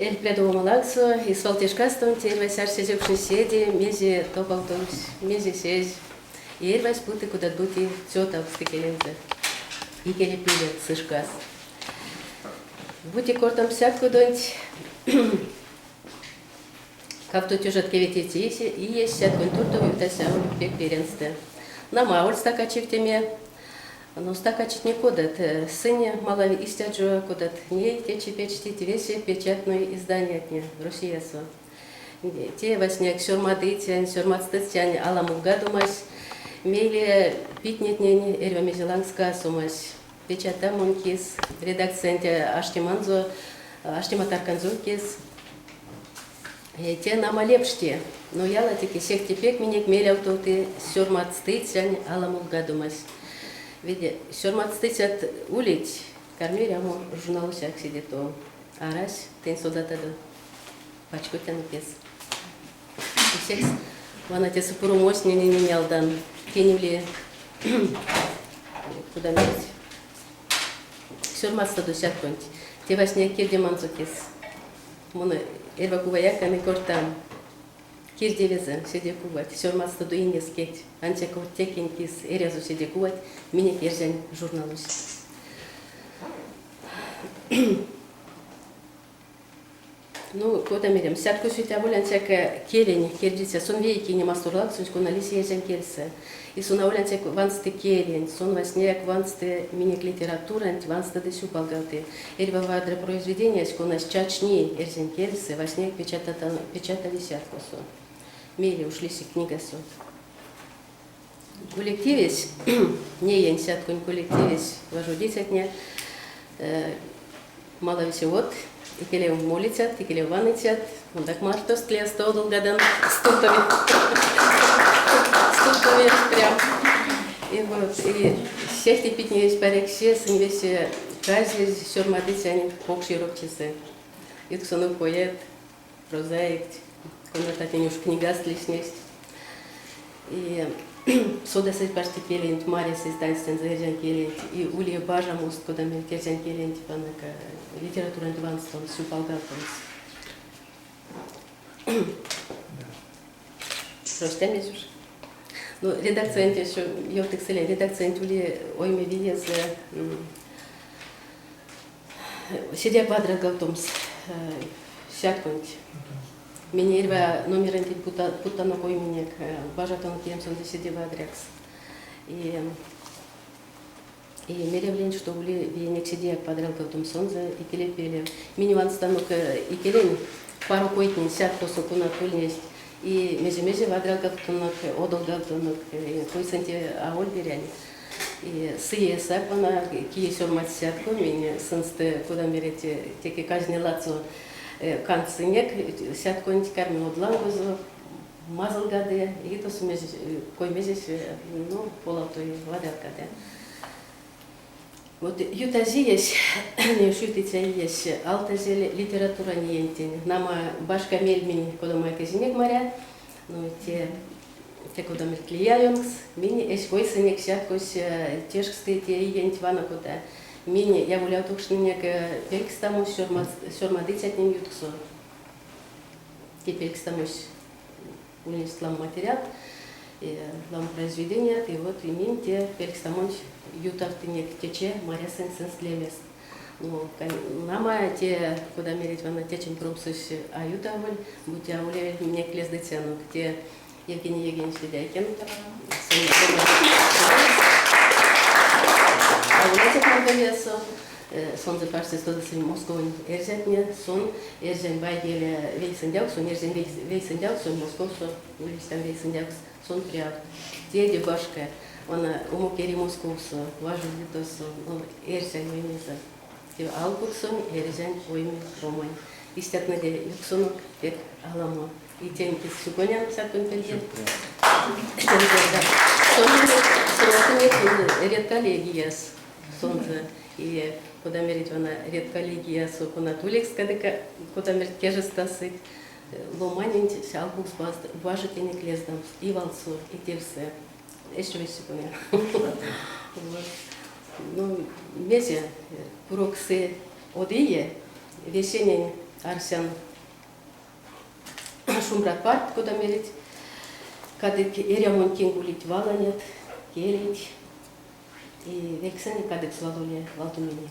Эль прядовома лангсо, и свал те шкастонть эрьвась арсезевкшнесь седе, мезе топавтовсь, мезесь эзь. И эрьвась путы кодат-бути цётавкст икелензэ. Икелепеле сы шкас. Бути кортамс сяткодонть, кавто тёжат кеветеце иесь сятконь туртов ютась аволь пек беряньстэ. Нама, аволь стака чевтеме, Но стакачитне кодат? Сынь малав истят жо, кодат ней течи печтить весе печатной изданиятне Россиясо. Те васняяк сёрмадыцянь, сёрмадстыцянь аламолгадомась, мейле питнетнень эрьва мезе лангс касомась, печатамонь кис, редакциянть аштеманзо, аштема тарканзо кис. Те нама лепшти, но ялатеке сехте пек минек мелявтовты сёрмадстыцянь аламолгадомась. Виде, сёрмадстыцят улить, карми эрямо журналось седе тов. Арась, тынь содатадо. Пачкодтяно пес. Секс вана тесэ пуромось ней-ней алдан. Тень ули кода мерить сёрмадстадо сятконть. Те васня кирдеманзо кис. Мон эрьва куваяк а кортан. Кирдевезэ седе кувать, сёрмадстодо инескеть, ансяк текень кис эрязо седе кувать минек эрзянь журналось. Ну, кода меремс, Сяткось ведь аволь ансяк келень кирдиця, сон вейкине масторлангсонть, кона лиси эрзянь кельсэ. И сон аволь ансяк вансты келенть, сон васняяк вансты минек литературанть, вансты ды сюпалгавты. Эрьва вадря произведениясь, конась чачни эрзянь кельсэ, васняяк печатави Сяткосо. Мейле уш лиси книгасо. Коллективесь, неень Сятконь коллективесь, важодицятне малав весе од, икелев молицят, икелев ваныцят, мондак мартост лиясто одолгадан, стувтови, стувтови прям. И вот, и сехте питнеесь паряк се, сынь весе казезь сёрмадыцянь покш ёрокчисэ. Ютксонок поэт, прозаикть, конататнень уш книгаст лиснесть. И содасызь парсте келенть, марясызь танстензэ эрзянь келенть, и ули бажамост, кода мерить эрзянь келенть, ваныка, литературанть ванстомс, сюпалгавтомс. Простя уж. Ну, редакциянть еще ёвтыксэле, редакциянть ули ойме виезэ седе вадрялгавтомс сятконть. Минь эрьва номерэнтень путтанок ойменек, бажатанок теемс сонзэ седе вадрякс. И и меревлинь, што ули виенек седеяк вадрялгавтомс сонзэ икелепелев. Минь ванстанок икелень паро койтнень сяткосо, конат ульнесть. И мезе-мезе вадрялгавтонок, одолгавтонок, койсэнть аволь берянь. И сыесак вана, кие сёрмадсь сятко, минь сынст, кода мерить, теке казне ладсо кандсынек, сятконть карми од лангозо, мазылгады, и тосо кой-мезесь, ну, полавтови, вадрялгады. Вот ютазь иесь, уш ютыця иесь, алтазель литературань иентень. Нама, башка мель минь кодамояк эзинек маря, но те кода мерить лия ёнкс, минь эсь койсэнек сяткось тешксты те иенть вана кода. Минь яволявтокшнынек пелькстамось сёрмадыцятнень ютксо. Те пелькстамось ульнесть ламо материалт, ламо произведеният, и вот и минь те пелькстамонть ютавтынек течи марясынь сынст лемест. Ну, нама, те, кода мерить, вана течинь промксось а ютаволь, бути а улевель минек лездыцянок, те Евгений Евгеньевич Ледяйкин. А Мордовиясо сонзэ парсте содасынь Московонь эрзятне, сон эрзянь вайгеле вейсэндявкс, сон эрзянь вейсэндявкс, сон Московсо улись там вейсэндявкс, сон прявт. Теде башка, вана умок эри Московсо, важоди тосо, ну, эрзянь оймезэ. Те алкуксонь эрзянь ойме ломань. Истятнэде ютксонок пек аламо. И тень кис сюконян сятконь пельде. Сонзэ редколлегияс сонзэ. И кода мерить вана редколлегиясо, конат улекс кода мерить кежестасыть, ломаненть алкукс бажи тенек лездамс и валсо, и тевсэ. Эщо весть сюконян. Ну, мезе, курок сы од ие, весенень. Арсян шумбрат парт, кода мерить. Кадык эрямонь кинк улить валанят, келейть. И вельксэнек кадык свал ули валдо менель.